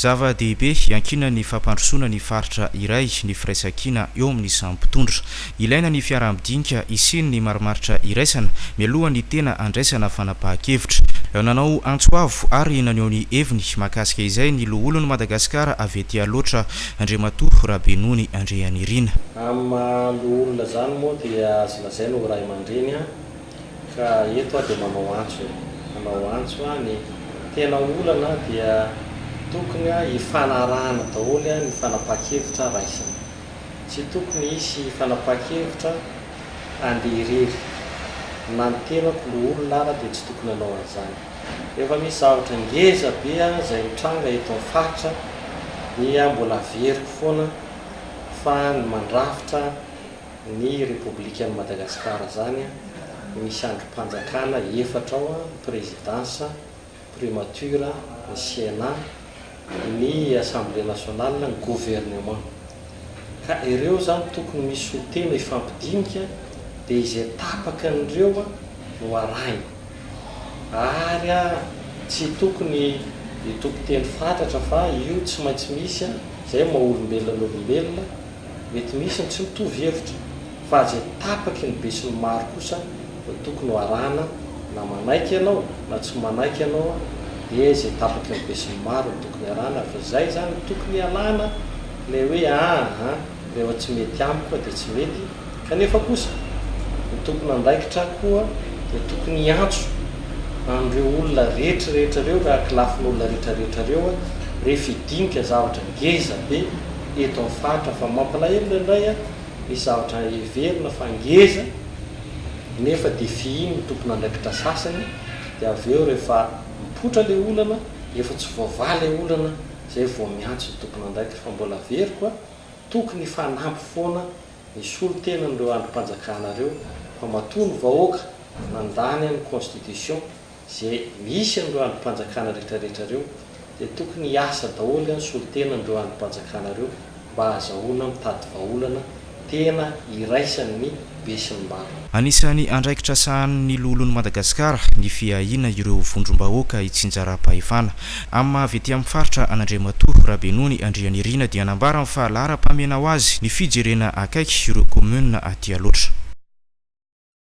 Zava-dehibe iankinan'ny fampandrosoana ny faritra iray ny firaisankina eo amin'ny samy mpitondra. Ilaina ny fiaraha-midinika hisian'ny marimaritra iraisana mialohan'ny tena handraisana fanapahan-kevitra. Nanao antso avo ary naneho ny heviny mahakasika izay ny loholon'i Madagasikara avy ety Alaotra, Andriamatoa Rabenony Andrianirina. Amin'ny maha loholona izany moa dia azo lazaina ho ray aman-dreny ka eto aho dia manao antso e! Manao antso aho, ny tena olana dia tokony hifanarahana daholo ny fanapahan-kevitra raisina. Tsy tokony hisy fanapahan-kevitra handeha irery. Na ny tenako loholona ara dia tsy tokony hanao an'izany. Rehefa misy zavatra ngeza be izay mitranga eto amin'ny faritra dia mbola averiko foana fa ny mandrafitra ny Repoblikan'i Madagasikara izany misy andrim-panjakana efatra ao, ny Présidence, Primature, ny Sénat, ny Assemblée nationale, ny Gouvernement. Ka ireo izany tokony misy solontena hifampidinika dia izay tapaka an'ireo no arahina. Ary tsy tokony hitompo teny fatratra fa io tsy maintsy misy, izay maha olombelona ny olombelona, Mety misy ny tsy mitovy hevitra fa izay tapaky ny besinimaro kosa no tokony ho arahana na manaiky ianao na tsy manaiky ianao dia izay tapaky ny besinimaro no tokony arahana fa izay izany no tokony hialana ilay hoe aa rehefa tsy mety amiko dia tsy mety Kanefa kosa, ny tompon'andraikitra koa dia tokony hiantso an'ireo olona rehetra rehetra ireo, ireo ankilafin'olona rehetra rehetra ireo rehefa hidinika zavatra ngeza be eto amin'ny faritra fa mampalahelo indraindray misy zavatra heverina fa ngeza nefa dia fihinin'ny tompon'andraikitra sasany dia avy eo rehefa mipoitra ilay olana, efa tsy voavaha ilay olana izay vao miantso ny tompon'andraikitra fa mbola averiko a, tokony hifanampy foana ny solontenan'ireo andrim-panjakana ireo fa matoa ny vahoaka nandany ny constitution izay misy an'ireo andrim-panjakana rehetrarehetra ireo dia tokony hiasa daholo ny solontenan'ireo andrim-panjakana ireo mba hahazahoana mitady vahaolana tena iraisan'ny besinimaro. Anisan'ny andraikitra sahanin'ny loholon'i Madagasikara ny fiahiana ireo vondrom-bahoaka itsinjaram-pahefana. Amin'ny maha avy ety amin'ny faritra an'Andriamatoa Rabenony Andrianirina dia nambarany fa laharam-pahamehana ho azy ny fijerena akaiky ireo kaominina aty Alaotra.